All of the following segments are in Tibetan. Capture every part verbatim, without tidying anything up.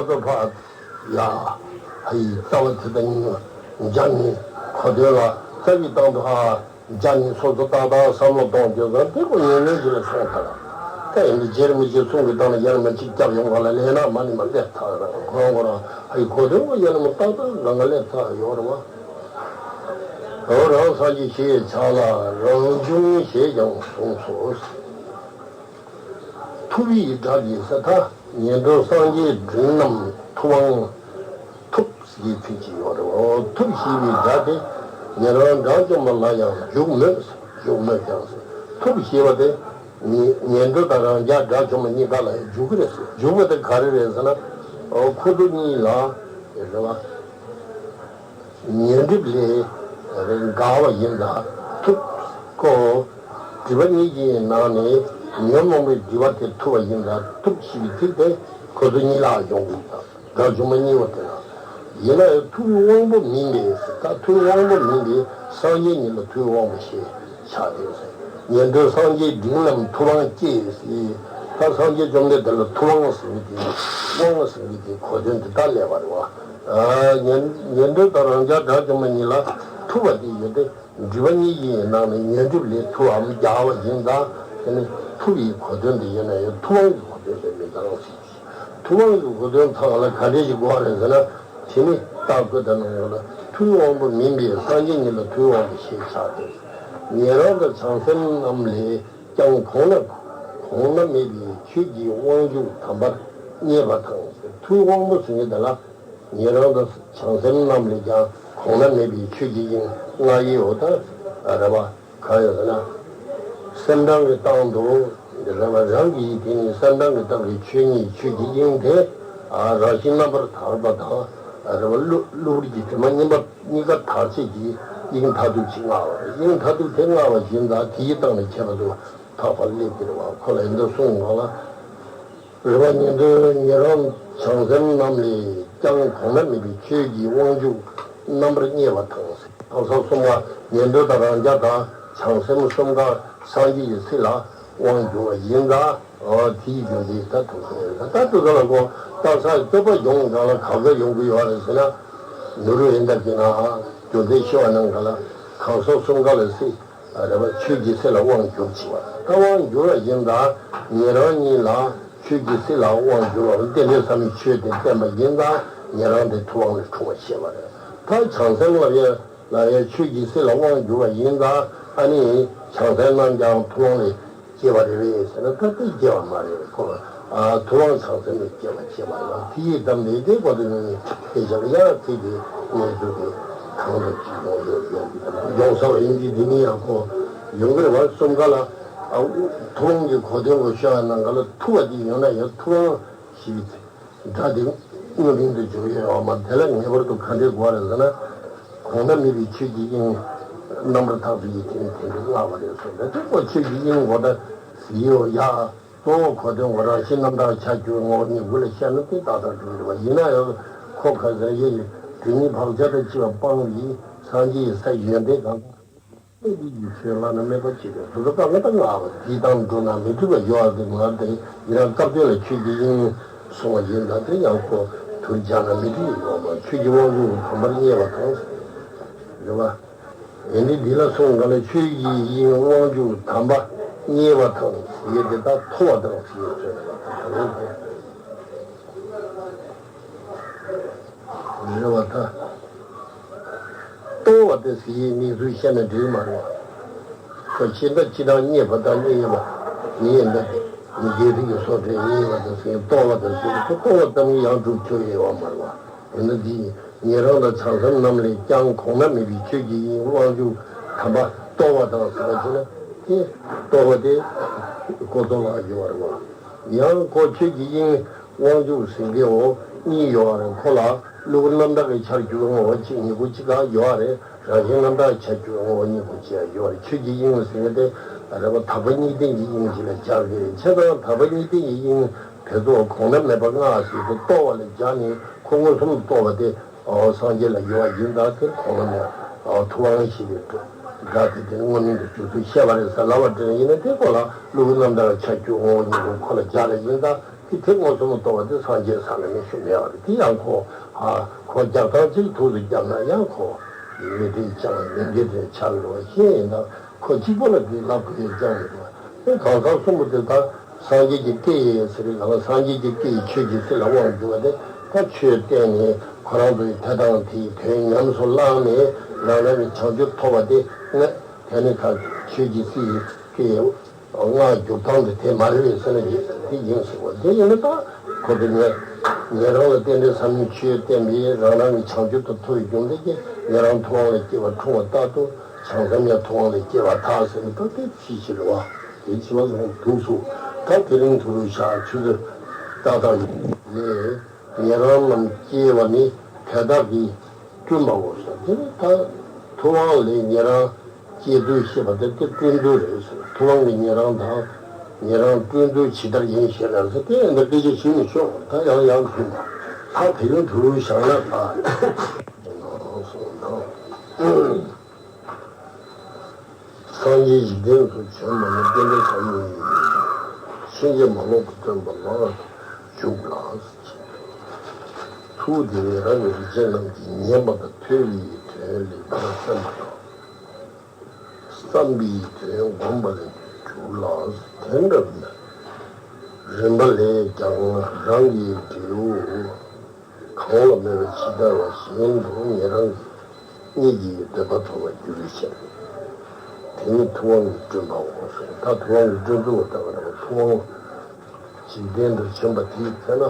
ལོ་ཕ་ཡ། ཧའི་རྩ་བ་དེ་དང་སྦྱར་ནས་གོ་དོན་ལ་རྩ་བའི་སྟེང་དུ་ཧ་སྦྱར་ནས་སོ་སོ་ཏག་ཏག་བསམ་བློ་གཏོང་རྒྱུ་ཟེར་དེ་ཁོ་ཉན་ཉན་ཞིག་ལ་སོང་ཐལ། ད་ཡིན་དུས་རྗེར་མི་རྗེ་གསུང་གི་སྟེང་ལ་ཡར་མི་གཅིག་རྒྱབ་ཡོང་ག་ལ་ལས་ན་མ་ནི་མ་སླེབས་ཐལ་ར་ཁོ་རང་ཁོ་རང་ཧའི་གོ་དོན་ཁོ་ཡར་ན་མ་ཏག་ཏག་རང་ག་སླེབས་ཐལ་ཡོད་རེད་བ། འོ་རང་སངས་རྒྱས་ཞེས་བྱ་ལ་རང་བྱུང་ཞེས་ཀྱང་གསུངས་སོ། ཐུབ་པའི་སྒྲ་དེ་ས་ཐ་ཉན་ཐོས་སངས་རྒྱས་འབྲིང་རྣམས་ཐུབ་དབང་ཐུབ་ཞེས་ཚིག་ཅིག་ཡོད་རེད། འོ་ཐུབ་ཞེས་པའི་སྒྲ་དེ་ཉན་རང་དགྲ་བཅོམ་པ་ལ་ཡང་འཇུག་མོད། འཇུག་མོད་ཀྱང་ཟེར། ཐུབ་ཞེས་པ་དེ་ཉན་ཉན་ཐོས་དང་རང་རྒྱལ་དགྲ་བཅོམ་པ་གཉིས་ཀ་ལ་ཡང་འཇུག་གི་རེད་ཟེར། འཇུག་པ་དེ་ག་རེ་རེད་ཟེར་ན། འོ་ཁོ་ཚོ་གཉིས་ལ་རེད་བ། ཉོན་སྒྲིབ་ལས་འགགས་པ་ཡིན་ཙང་ཐུབ་ཀོ། སྒྲིབ་པ་གཉིས་ཀྱི་ནང་ནས་ཉོན་མོངས་པའི་སྒྲིབ་པ་དེ་ཐུབ་པ་ཡིན་ཙང་ཐུབ་ཞེས་པའི་ཚིག་དེ་ཁོ་ཚོ་གཉིས་ལ་ཡོང་གི་ཡོད། དགྲ་བཅོམ་པ་གཉིས་པོ་དེ་ལ། ཡིན་ན་ཡང་ཐུབ་པའི་དབང་པོ་མིན་པས་ད་ཐུབ་པའི་དབང་པོ་མིན་པས་སངས་རྒྱས་ཉིད་ལ་ཐུབ་པའི་དབང་པོ་ཞེས་བྱ་སྟེ། ཉན་ཐོས་སངས་རྒྱས་འབྲིང་རྣམས་ཐུབ་དབང་སྐྱེས་ཟེར། ད་སངས་རྒྱས་བཅོམ་ལྡན་འདས་ལ་ཐུབ་དབང་ཟེར་གྱི་དེ་དབང་ཟེར་གྱི་དེ་གོ་དོན་དེ་ལྟར་སླེབས་པ་རེད་བ། ཉན་ཉན་ཐོས་དང་རང་རྒྱལ་དགྲ་བཅོམ་པ་གཉིས་ལ་ཐུབ་པ་དེ་ཡོད་དེ། སྒྲིབ་པ་གཉིས་ཀྱི་ནང་ནས་ཉོན་སྒྲིབ་ལས་ཐུབ་བམ་རྒྱལ་བ་ཡིན་ཙང་དེ་ནི་ཐུབ་པའི་གོ་དོན་དེ་ཡིན་ན་ཡང་ཐུབ་དབང་གི་གོ་དོན་དེ་མི་འདང་ཟེར། ཐུབ་དབང་གི་གོ་དོན་ཚང་ལ་ག་འདྲས་ཞིག་དགོས་རེད་ཟེར་ན། དེ་ནི་རྟགས་བཀོད་དང་ནང་ལ་ཐུབ་དབང་པོ་མིན་པས་སངས་རྒྱས་ཉིད་ལ་ཐུབ་དབང་པོ་ཞེས་བྱ་སྟེ། ཉན་རང་དང་བྱང་སེམས་རྣམས་ལས་ཀྱང་གོང་ན་གོང་ན་མེད་པའི་ཆོས་ཀྱི་དབང་ཕྱུག་དམ་པར་བསྙད་པ་དང་། ཐུབ་དབང་པོ་ཟེར་མཁན་དེ་ལ་ཉན་རང་དང་བྱང་སེམས་རྣམས་ལས་ཀྱང་གོང་ན་མེད་པའི་ཆོས་ཀྱི་དབྱིངས་ལྔ་ཡི་འོ་ད་རེད་བ། གང་ཡོད་ཟེར་ན། སེམས་ཙམ་གྱི་སྟེང་དུ་རེད་བ། རང་གི་དེ་ནི་སེམས་ཙམ་གྱི་སྟེང་གི་ཆོས་ཉིད་ཆོས་ཀྱི་དབྱིངས་དེ་རང་བཞིན་རྣམ་པར་དག་པ་དང་རེད་བ། གློ་གློ་བུར་གྱི་དྲི་མ་གཉིས་པ་གཉིས་ཀ་དག་བྱེད་ཀྱི་དབྱིངས་མཐར་ཐུག་ཅིག་མངའ་བ་རེད། དབྱིངས་མཐར་ཐུག་དེ་མངའ་བ་བཞིན་དང་དེའི་སྟེང་ནས་ཁྱད་པར་དུ་འཕགས་པ་སླེབས་ཀྱི་རེད་བ། ཁོ་ལ་ཡིན་འདུག་གསུངས་གང་ལ། རེད་བ། ཉན་ཐོས་ཉན་རང་བྱང་སེམས་རྣམས་ལས་ཀྱང་གོང་ན་མེད་པའི་ཆོས་ཀྱི་དབང་ཕྱུག་རྣམ་པར་བསྙད་པ་དང་། གང་ཟག་གསུམ་ཀ་ཉན་ཐོས་དང་རང་རྒྱལ་དང་བྱང་སེམས་གསུམ་ཀ་སངས་རྒྱས་ཀྱི་སྲས་ལ་དབང་བསྒྱུར་བ་ཡིན་ཙང་། འོ་དེའི་རྒྱུ་མཚན་ད་ཐུགས་སུ་ཡོད། ད་ལྟ་དུས་ཚོད་ལ་གོ་ད་ས་སྐྱོབ་པ་ཡོང་གང་ལ་ག་ག་ཡོང་གི་ཡོད་རེད་ཟེར་ན། ནུ་རུ་ཡིན་ད་གི་ན་རྒྱུ་མཚན་ཤི་བ་ནང་ག་ལ་གང་ཟག་གསུམ་ཀ་ལ་སྲས། རེད་བ། ཆོས་ཀྱི་སྲས་ལ་དབང་བསྒྱུར་བྱས་པ། ད་དབང་བསྒྱུར་བ་ཡིན་ཙང་ཉན་རང་གཉིས་ལ་ཆོས་ཀྱི་སྲས་ལ་དབང་བསྒྱུར་བ་རྟེན་འབྲེལ་ཟབ་མོའི་ཆོས་དེ་བསྟན་པ་ཡིན་ཙང་ཉན་རང་དེ་ཐུབ་དབང་ལས་འཁྲུངས་པ་ཞེས་པ་རེད། ད་བྱང་སེམས་ལ་ཡང་ལ་ཡང་ཆོས་ཀྱི་སྲས་ལ་དབང་བསྒྱུར་བ་ཡིན་ཙང་ཨ་ནི་བྱང་སེམས་རྣམས་ཀྱང་ཐུབ་དབང་ལས་སྐྱེས་པ་རེད་པས་ཟེར་ན་ད་དེ་སྐྱེས་པ་མ་རེད། ཁོ་ཨ་ཐུབ་དབང་བྱང་སེམས་ལས་སྐྱེས་པ་ཞེས་པ་རེད། དེ་ཡི་གཏམ་དེ་དེ་གོ་དེ་ནི་དེ་བཞག་ཡང་ཚིག་དེ་ངས་ཚུལ་དེ་གང་དུ་ཅི་ཡོང་ཡོང་ཡོང་ཡོང་ས་བ་ཡིན་གྱི་དེ་ནི་ཡང་ཁོ་ཡོང་གི་རེད་བ། གསུམ་ཀ་ལ་ཨ་ཐུབ་དབང་གི་གོ་དོན་གོ་ཤོད་ནང་ག་ལ་ཐུབ་པ་དེ་ཡོང་ན་ཡང་ཐུབ་དབང་ཞེས་པའི་ཚིག་སྒྲ་དེ་དངོས་མིང་དུ་འཇོག་ཡས་ཡོད་མ་དེ་ལ་ངེས་པར་དུ་ག་འདྲས་དགོས་རེད་ཟེར་ན། གོང་ན་མེད་པའི་ཆོས་ཀྱི་དབྱིངས་རྣམ་པར་དག་པའི་ཡིད་ཀྱི་དེ་འདྲ་བསྔགས་པ་རེད་གསུངས་པས། དེ་ཁོ་ཆོས་ཀྱི་དབྱིངས་གོ་ད་ཟེར་ཡོད་ཡ། གཙོ་བོ་གོ་དོན་གོ་རང་བཞིན་རྣམ་དག་ཆ་གྱུར་ངོ་བོ་ཉིད་དགུ་ལ་བཤད་ན་དེ་ཏག་ཏག་འགྲོ་གི་རེད་བ། ཡིན་ན་ཡང་ཁོ་ག་ཟེར་ཡས་ཀྱི་དུས་ནི་བག་ཆགས་དང་བཅས་པ་སྤངས་པའི་སངས་རྒྱས་ཡི་ས་ཡོན་ཏན་གང་དང་། ཨེ་འདི་ཡི་ཆོས་བླ་ན་མེད་པ་ཅིག་རེད། སོ་སོ་དཀའ་ངལ་དང་མངའ་བ་དེའི་དང་འགྲོ་ན་མི་འགྲིག་པ་ཡོད་ཨ། དེ་ང་དེ་ཡི་རང་སྐབས་དོན་ལ་ཆོས་ཀྱི་དབྱིངས་སོང་བ་ཡིན་ད་དེ་ཡང་ཁོ་དུར་སྦྱར་ན་མི་འགྲིག་ཡོད་མ། ཆོས་ཀྱི་དབང་ཕྱུག་དམ་པར་བསྙད་པ་དང་། རེད་བ། ཡིན་དེ་འདི་ལ་སོང་ག་ལ་ཆོས་ཀྱི་དབྱིངས་དབང་ཕྱུག་དམ་པ་བསྙད་པ་དང་ཟེར་དེ་ད་ཐོབ་པ་དང་ཟེར་ཚོད་རེད་བ། རེད་བ་ད། རྟོགས་པ་དེ་ཟེར་ཡས་གནས་ཚུལ་བཤད་ན་འགྲིག་མ་རེད་བ། ཁོ་ཤེས་ད་ཅི་དང་རྙེད་པ་དང་རྙེད་ཡོད་པ། ཡིན་ཡིན་ད་དེ་མི་དགེ་སྡིག་གི་སོ་ཐོན་ཡིན་ཡོད་པ་དེ་ཟེར་རྟོགས་པ་དེ་ཟེར་ཁོ་རྟོགས་པ་ཙམ་གྱིས་ཡང་གྲུབ་ཆོག་ཡོད་བ་མ་རེད་བ། ཡིན་ན་འདི་ཉན་རང་དང་བྱང་སེམས་རྣམས་ལས་ཀྱང་གོང་ན་མེད་པའི་ཆོས་ཀྱི་དབྱིངས་དབང་ཕྱུག་དམ་པ་རྟོགས་པ་དང་ཟེར་བ་ཅི་ན་དེ་རྟོགས་པ་དེ་ཀོ་ཙོ་ལ་ཡོད་བ་རེད་བ། ཡང་ཁོ་ཆོས་ཀྱི་དབྱིངས། དབང་ཕྱུག་ཟེར་མཁན་འོ་གཉིས་ཡོད་རེད། ཁོ་ལ་གློ་བུར་རྣམ་དག་གི་ཆར་གྱུར་ངོ་བོ་གཅིག་ཉིད་སྐུ་གཅིག་ག་ཡོད་རེད། རང་བཞིན་རྣམ་དག་ཆར་གྱུར་ངོ་བོ་ཉིད་སྐུ་གཅིག་ཡོད་རེད། ཆོས་ཀྱི་དབྱིངས་ཟེར་མཁན་དེ་རེད་བ། དག་པ་གཉིས་ལྡན་གྱི་དབྱིངས་ཤིག་ལ་སྦྱར་གྱི་རེད། བྱས་ཙང་དག་པ་གཉིས་ལྡན་གྱི་དབྱིངས་དེ་ཚོ་གོང་ན་མེད་པ་ལྔ་ཟེར་དུས་རྟོགས་པ་ལ་སྦྱར་ནས་ཁོ་མངོན་སུམ་རྟོགས་པ་དེ་སངས་རྒྱས་ལ་ཡོད་པ་ཡིན་ཙང་དེ་གོང་ན་མེད་པ་ཐུབ་དབང་ཞེས་པའི་སྒྲ་དེ་དེ་དངོས་མིང་དུ་འཇུག་ཚུལ་བཤད་པ་རེད་ཟེར་ལབ་པ་དེ་ཡིན་ན་དེ་ཁོ་ལ་གློ་བུར་རྣམ་དག་ཆར་གྱུར་ངོ་བོ་ཉིད་སྐུ་ཁོ་ལ་སྦྱར་བ་ཡིན་ཙང་། དེ་དེ་མངོན་སུམ་རྟོགས་པ་དེ་སངས་རྒྱས་ས་ལ་ནི་ཞུ་མེད་པ་རེད། དེ་ཡང་ཁོ་ཨ་ཁོ་རྒྱག་སྟངས་གཅིག་ཐུགས་སུ་བརྒྱབ་ན་ཡང་ཁོ་མི་དེ་ཅང་མི་དེ་དེ་ཆགས་འགྲོ་བ་ཤེས་ཡིན་ན་ཁོ་གཅིག་པོ་ལ་དེ་ལབ་དགོས་ཡས་ཅང་མི་འདུག་དེ་གང་ཟག་གསུམ་པོ་དེ་ད་སངས་རྒྱས་ཀྱི་སྐད་ཡིན་ཟེར་བའི་སྒང་ལ་སངས་རྒྱས་ཀྱི་སྐད་ཡིས་ཆོས་ཀྱི་སྲིད་ལ་དབང་བསྒྱུར་བ་དེ་ད་ཆོས་བསྟན་ནས་ཁོ་རང་ཚོ་ཡི་ཐད་གཏོང་དེའི་དོན་ཉམས་སུ་བླངས་ནས་རང་རང་གི་བྱང་ཆུབ་ཐོབ་པ་དེ་ང་དེ་ནི་ད་ཆོས་ཀྱི་སྲིད་ཀྱི་སྔགས་བསྒྱུར་སྟངས་དེ་དེ་མ་རེད་པས་ཟེར་ན་དེ་ཡིན་ཟེར་བ་དེ་ཡིན་ན་ད་ཁོ་གི་ཉེ་ཉེ་རང་ལ་རྟེན་འབྲེལ་ཟབ་མོའི་ཆོས་བསྟན་པས་རང་རང་གི་བྱང་ཆུབ་ཏུ་ཐུབ་པའི་རྒྱུ་མཚན་གྱིས་ཉེ་རང་ཐུབ་དབང་ལས་སྐྱེས་པ་འཁྲུངས་པ་ལྟར་དུ་བྱང་སེམས་ཡང་ཐུབ་དབང་ལས་སྐྱེས་པ་ཐལ་ཟེར་ན་ད་དེ་ཕྱི་ཕྱིར་བ་དེ་ཕྱི་བ་ལ་འདུག་སོ། ད་དེ་རིང་ཐུ་རུ་ཤ་ཆུ་ཚོད་ཏག་ཏག་ནས། ཉན་རང་རྣམས་སྐྱེ་བ་ནི་དེ་དག་གིས་བསྐྲུན་པའོ་ཟེར། དེ་ནི་ད་ཐུབ་དབང་ལས་ཉན་རང་སྐྱེ་ཚུལ་བཤད་པ་དེ་དེ་བསྐྲུན་ཚུལ་རེད་ཟེར། ཐུབ་དབང་གིས་ཉན་རང་དང་ཉན་རང་བསྐྲུན་ཚུལ་ཇི་ལྟར་ཡིན་ཞེས་ལབ་ཟེར་དེ་འདི་དཔེ་ཆ་ཞིག་ནས་ཤོག་ད་ཡང་ཡང་ཐུབ་ད་དེ་རིང་ཐུ་རུ་བཞག་ན་ད། སངས་རྒྱས་འཇིག་རྟེན་དུ་བྱོན་པ་ནི་རྟེན་འབྲེལ་ཟབ་མོ་ཡིན། ཕྱིན་ཅི་མ་ལོག་པར་སྟོན་པ་ལ་འཇུག་ལ། ཐུགས་དེ་ཉན་རང་གི་རིགས་ཅན་རྣམས་ཀྱིས་ཉན་པ་དང་ཐོས་པའི་དོན་ལེགས་པར་གསན་པ་དང་། བསམ་པའི་དོན་བསྒོམ་པ་ལ་འཇུག་ལ། དེ་འདྲ་བས་ན་རིམ་པ་ལས་ཀྱང་རང་གི་འབྲས་བུ། གང་ལ་མོས་པ་ཇི་ལྟ་བ་བཞིན་དུ་ཉན་རང་གི་གཉིས་ཀྱི་འདོད་པ་ཐོབ་པར་འགྱུར་བའི་ཕྱིར། དེ་ནི་ཐུབ་དབང་གིས་བསྐྲུན་པའོ་ཟེར། ད་ཐུབ་དབང་གིས་བསྐྲུན་ཚུལ་བ་ལྟ་བ་རེད། ཐུབ་དབང་འཇིག་རྟེན་དུ་བྱོན་པ་དེའི་ཚེ་ན།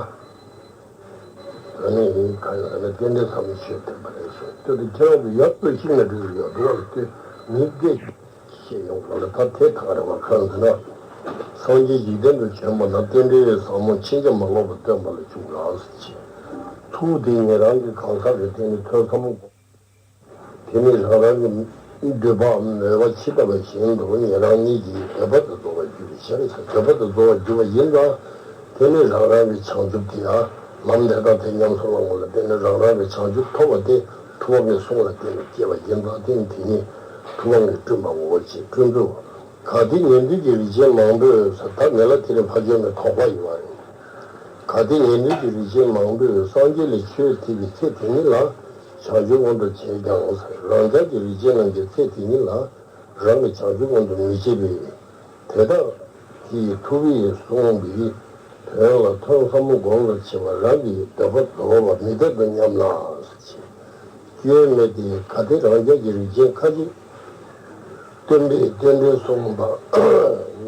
ཨ་ནི་གང་ཡིན་ཟེར་ན་རྟེན་འབྲེལ་ཟབ་མོའི་ཆོས་བསྟན་པ་རེད་ཟེར། ལྟོས་དང་ཁྱེད་རང་ཚོ་ཡར་ལྟོས་ཤིག་ན་འགྲིག་གི་ཡོད་འདུག་བ། ལྟོས་ངས་སྐད་བཤད་ཡོང་བ་ལ་ད་དེ་ད་ག་རེ་བ་གང་ཟེར་ན། སངས་རྒྱས་འཇིག་རྟེན་དུ་བྱོན་པ་ན་རྟེན་འབྲེལ་ཟབ་མོ་ཕྱིན་ཅི་མ་ལོག་པར་སྟོན་པ་ལ་འཇུག་ལ་ཟེར་བྱས། ཐུགས་དེ་ཉན་རང་གི་གང་ཟག་གི་དེ་ནི་ཐོས་བསམ་དེ་ནི་རང་རང་གི་འདོད་པའམ་མོས་པ་ཇི་ལྟ་བ་བཞིན་དུ་ཉན་རང་ཉིད་ཀྱི་འདོད་པ་དང་རྫོགས་པར་གྱུར་པའི་ཕྱིར་ཟེར། འདོད་པ་དང་རྫོགས་པར་གྱུར་པ་ཡིན་ཙང་། དེ་ནི་རང་རང་གི་བྱང་ཆུབ་དེ་ཡང་ལམ་དེ་དང་དེ་ཉམས་སུ་བླང་བ་ལ་བརྟེན་ནས་རང་རང་གི་བྱང་ཆུབ་ཐོབ་པ་དེ་ཐུབ་དབང་གི་གསུང་ལ་བརྟེན་ནས་སྐྱེས་པ་ཡིན་ཙང་། དེ་ནི་དེ་ཉིད་ཐུབ་དབང་གིས་བསྐྲུན་པའོ་ཞེས་བསྐྲུན་ཚུལ། གལ་ཏེ་ཉན་ཐོས་ཀྱི་རིགས་ཅན་མང་པོས་ཟེར། ད་མི་ལ་དེ་རིང་ཕ་ཆོས་ནས་དོགས་པ་ཡོད་པ་རེད། གལ་ཏེ་ཉན་ཐོས་ཀྱི་རིགས་ཅན་མང་པོས་སངས་རྒྱས་ལ་ཆོས་ཐེག་པའི་ཚེ་དེ་ཉིད་ལ་བྱང་ཆུབ་དབང་དུ་བྱས་ཀྱང་ཟེར། རང་ཅག་གི་རིགས་ཅན་རྣམས་ཀྱིས་ཚེ་དེ་ཉིད་ལ་རང་གི་བྱང་ཆུབ་དབང་དུ་མི་བྱེད་པས། དེ་དག་གིས་ཐུབ་པས་གསུངས་པའི་དོན་ལ་ཐོས་བསམ་སྒོམ་པར་བྱེད་པ་རང་གི་འདོད་པ་རྫོགས་པ་མི་འཐད་དོ་སྙམ་ལ་ཟེར། སྐྱོན་མེད་དེ། གལ་ཏེ་རང་ཅག་གི་རིགས་ཅན་ཁ་ཅིག་སྟོན་པས་རྟེན་འབྲེལ་གསུངས་པ་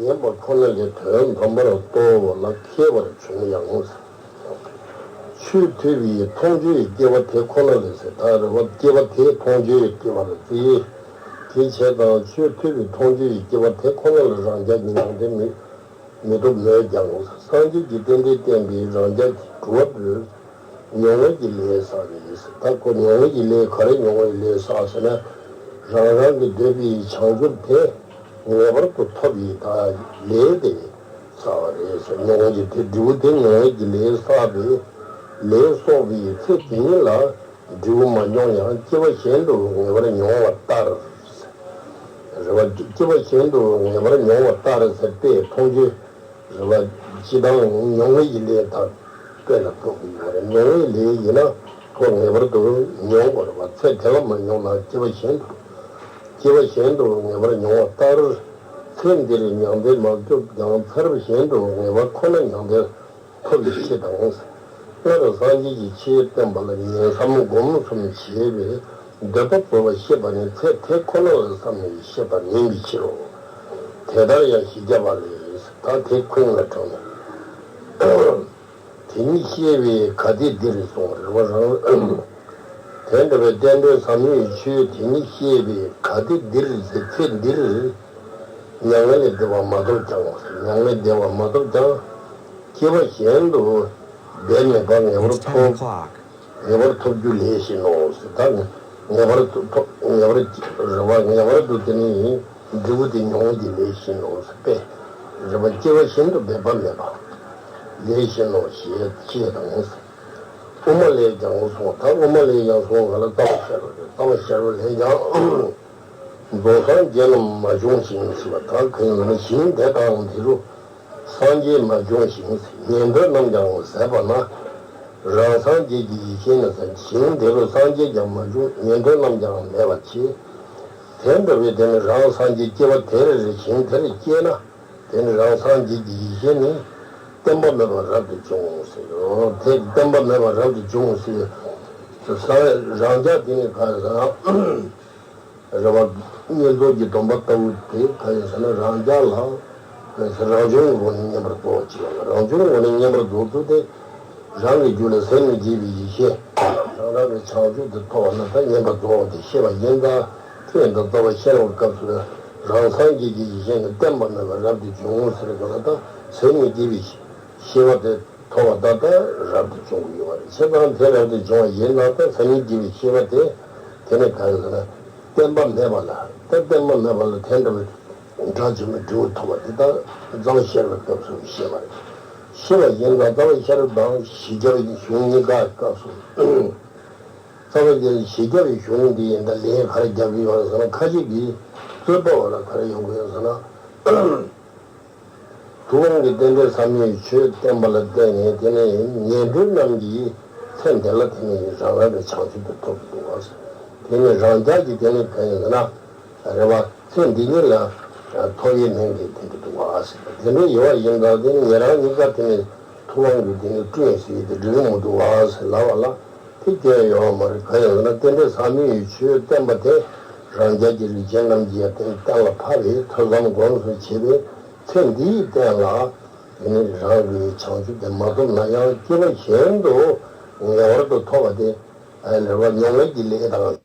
ཉན་པ་ཁོ་ན་ལས་དོན་དམ་པར་རྟོགས་པ་ལ་མཁས་པར་བྱུང་ཡང་། ཆོས་ཐོས་པའི་མཐོང་ཆོས་ཀྱི་སྐྱེ་བ་དེ་ཁོ་ན་ལས་ཟེར། ད་རེ་བ་སྐྱེ་བ་དེ་མཐོང་ཆོས་ཀྱི་སྐྱེ་བ་ལ་བརྩི། དེ་བྱས་ཙང་ཆོས་ཐོས་པའི་མཐོང་ཆོས་ཀྱི་སྐྱེ་བ་དེ་ཁོ་ན་ལ་རང་ཅག་གིས་མྱང་འདས་མི་མི་ཐུབ་མོད་ཀྱང་། སངས་རྒྱས་ཀྱི་རྟེན་འབྲེལ་བསྟན་པས་རང་ཅག་གི་གྲུབ་པ་པོས་མྱོང་བ་གི་ལས་བསགས་པའི་ཟེར། ད་ཁོ་མྱོང་བ་གི་ལས་ག་རེ་མྱོང་བའི་ལས་བསགས་ཟེར་ན། རང་རང་གི་འདོད་པའི་བྱང་ཆུབ་དེ་ངེས་པར་དུ་ཐོབ་པའི་ད་ལས་དེ་བསགས་པ་རེད་ཟེར། མྱོང་བ་གི་དེ་འབྲས་བུ་དེ་མྱོང་བ་གི་ལས་བསགས་པའི་ལས་གསོག་པའི་ཚེ་དེ་ཉིད་ལ། འབྲས་བུ་མ་མྱོང་ཡང་སྐྱེ་བ་གཞན་དུ་ངེས་པར་མྱོང་བ་ལྟར། རེད་བ། སྐྱེ་བ་གཞན་དུ་ངེས་པར་མྱོང་བ་ལྟར་ཟེར་ཏེ་མཐོང་ཆོས་རེད་བ། སྤྱི་དང་མྱོང་བའི་ལས་དག་དཔེ་ལ་ཐུག་གི་ཡོད་རེད། མྱོང་བའི་ལས་ཡིན་ན་ཁོ་ངེས་པར་དུ་མྱོང་དགོས་རེད་བ། ཚེ་དེ་ལ་མ་མྱོང་ན་སྐྱེ་བ་གཞན་དུ། སྐྱེ་བ་གཞན་དུ་ངེས་པར་མྱོང་བ་ལྟར། ཚེ་འདིར་མྱང་འདས་མ་ཐོབ་ཀྱང་ཚེ་རབས་གཞན་དུ་ངེས་པ་ཁོ་ན་མྱང་འདས་ཐོབ་པའི་ཕྱིར་དང་། སྔར་སངས་རྒྱས་ཀྱིས་ཆོས་བསྟན་པ་ལ་ཉན་བསམ་སྒོམ་གསུམ་བྱས་པས་འདོད་པ་བོར་བ་ཤེས་པ་ནི་ཚེ་དེ་ཁོ་ན་ལ་བསམ་ནས་ཤེས་པ་མིན་པའི་ཕྱིར་རོ། དེ་ལྟར་ཡང་བཞི་བརྒྱ་པ་ལས། ད་དེ་ཁུངས་ལ་དྲངས་ནས། དེ་ཉིད་ཤེས་པས་གལ་ཏེ་འདིར་གསུངས། རེད་བ། རང་དེ་འདྲ་བའི་རྟེན་འབྲེལ་ཟབ་མོའི་ཆོས་དེ་ཉིད་ཤེས་པས་གལ་ཏེ་འདིར་ཟེར། ཚེ་འདིར་མྱ་ངན་ལས་འདས་པ་མ་ཐོབ་ཀྱང་། མྱ་ངན་ལས་འདས་པ་མ་ཐོབ་ཀྱང་། སྐྱེ་བ་གཞན་དུ་འབད་མེད་པར་ངེས་པར་ཐོབ། ངེས་པར་ཐོབ་རྒྱུ་ལས་བཞིན་ནོ་ཟེར། ད་ངེས་པར་ཐོབ། ངེས་པར་རེད་བ། ངེས་པར་དུ་དེ་ནི་འབྲས་བུ་དེ་མྱོང་བ་གི་ལས་བཞིན་ནོ་ཟེར་པས། རེད་བ། སྐྱེ་བ་གཞན་དུ་འབད་པ་མེད་པ་ལས་བཞིན་ནོ་ཞེས་ཅེས་དང་། དབུ་མ་ལས་ཀྱང་གསུངས། ད་དབུ་མ་ལས་ཀྱང་གསུངས་པ་ལ་རྩ་བ་ཤེས་རབ་རེད། རྩ་བ་ཤེས་རབ་ལས་ཀྱང་། རྫོགས་སངས་རྒྱས་རྣམས་མ་བྱུང་ཞིང་ཟེར་བ། ད་གང་ཡིན་ན་ཞིང་དེ་དང་དེ་རུ་ སངས་རྒྱས་མ་བྱུང་ཞིང་། ཉན་ཐོས་རྣམས་ཀྱང་ཟད་པ་ན། རང་སངས་རྒྱས་ཀྱི་ཡེ་ཤེས་ནི། ཞིང་དེ་རུ་སངས་རྒྱས་ཀྱང་མ་བྱུང་། ཉན་ཐོས་རྣམས་ཀྱང་མེད་པར་བྱས། དེ་འདྲ་བའི་དེ་ནི་རང་སངས་རྒྱས་སྐྱེ་བ་དེར་ཞིང་དེར་སྐྱེས་ན། དེ་ནི་རང་སངས་རྒྱས་ཀྱི་ཡེ་ཤེས་ནི་བརྟན་པ་མེད་པར་རབ་ཏུ་འབྱུང་ཟེར་རོ། དེ་བརྟན་པ་མེད་པར་རབ་ཏུ་འབྱུང་ཟེར། སངས་རང་རྒྱ་དེ་ནི་ག་ཟེར་ན། རེ་བ་བསྙེན་རྫོགས་ཀྱི་སྡོམ་པ་ལྟ་བུ་དེ་ག་ཡིན་ཟེར་ན། རང་རྒྱ་ལ་ག་ཡིན་ཟེར། རང་བྱུང་གི་སྒོ་ནས་བསྙེན་པར་རྫོགས་པ་ཅིག་ལ། རང་བྱུང་གི་སྒོ་ནས་བསྙེན་པར་རྫོགས་ཚུལ་དེ། རང་གི་རྒྱུད་ལ་སེམས་ཉིད་སྐྱེས་པའི་ཡེ་ཤེས། རང་རང་གི་བྱང་ཆུབ་ཏུ་ཐོབ་པ་ན། ད་བསྙེན་པར་རྫོགས་པ་དེ་ཤེས་པ་ཡིན་ཙང་། ཐུན་དང་རྩ་བ་ཤེས་པའི་སྐབས་སུ། རང་སངས་རྒྱས་ཀྱི་ཡེ་ཤེས་ནི་བརྟན་པ་མེད་པར་རབ་ཏུ་འབྱུང་ཟེར་ག་ལ། ད་སེམས་ཉིད་སྐྱེས་པའི་ཤེས་པ་དེ་ཐོབ་པ་ད་ལྟ་རབ་ཏུ་བྱུང་གི་ཡོད་པ་རེད། བྱས་ཙང་དེ་རབ་ཏུ་བྱུང་བ་ཡིན་ན། ད་སེམས་ཉིད་སྐྱེས་པའི་ཤེས་པ་དེ། དེ་ནི་ག་རེ་ཟེར་ན། བརྟན་པ་མེད་པ་ལ། ད་བརྟན་པ་མེད་པ་ལ་དེ་འདྲ་བའི་དགྲ་བཅོམ་པའི་འབྲས་བུ་ཐོབ་པ་དེ། ད་རྩ་བ་ཤེས་པའི་སྐབས་སུ་ཤེས་པ་རེད། ཤེས་པ་ཡིན་ཙང་རྩ་བ་ཤེས་རབ་དང་བཞི་བརྒྱ་པའི་གཞུང་གཉིས་ཀའི་སྐབས་སུ། རྩ་བ་ཤེས་རབ་བཞི་བརྒྱ་པའི་གཞུང་འདི་ཡིན་ད་ལན་ག་རེ་རྒྱག་གི་ཡོད་རེད་ཟེར་ན། ཁ་ཅིག་གིས་རྩོད་པ་བ་ལ་ག་རེ་ཡོང་གི་ཡོད་ཟེར་ན། ཐུབ་དབང་གིས་རྟེན་འབྲེལ་ཟབ་མོའི་ཆོས་བསྟན་པ་ལ་བརྟེན་ནས། དེ་ནས་ཉན་ཐོས་རྣམས་ཀྱིས་ཚེ་འདི་ལ་དེ་ནས་རང་རང་གི་བྱང་ཆུབ་ཏུ་ཐོབ་ཏུ་འདུག་པ། དེ་ནས་རང་རྒྱལ་གྱི་དེ་ནས་ག་ཡིན་ཟེར་ན། རེ་བ་ཚེ་འདི་ཉིད་ལ་ཐོབ་ཡས་མེད་མཁན་དེ་འདྲ་འདུག་པ། དེ་འདྲ་ཡོད་པ་ཡིན་ཙང་། དེ་ནས་ཉན་རང་གཉིས་ཀ་དེ་ནས་ཐུབ་དབང་གིས་དེ་ནས་བསྐྲུན་ཟེར་དེ་འགྲིག་གི་མི་འདུག་པ་ཟེར་ལབ་པ་ལ། དེ་སྐྱོན་ཡོད་མ་རེད། གང་ཡིན་ཟེར་ན། རྟེན་འབྲེལ་ཟབ་མོའི་ཆོས་བསྟན་པ་དེ་རང་རྒྱལ་གྱི་རིགས་ཅན་རྣམས་ཀྱིས་དེ་གཏན་ལ་ཕབ་པའི་ཐོས་བསམ་སྒོམ་གསུམ་བྱས་པའི་ཚེ་འདིའི་སྟེང་ལ། དེ་ནི་རང་གི་བྱང་ཆུབ་དེ་མ་ཐོབ་ན་ཡང་། སྐྱེ་བ་གཞན་དུ་ངེས་པར་དུ་ཐོབ་པ་དེ། ཨ་ནི་རེ་བ་མྱོང་བའི་གི་ལས་དང་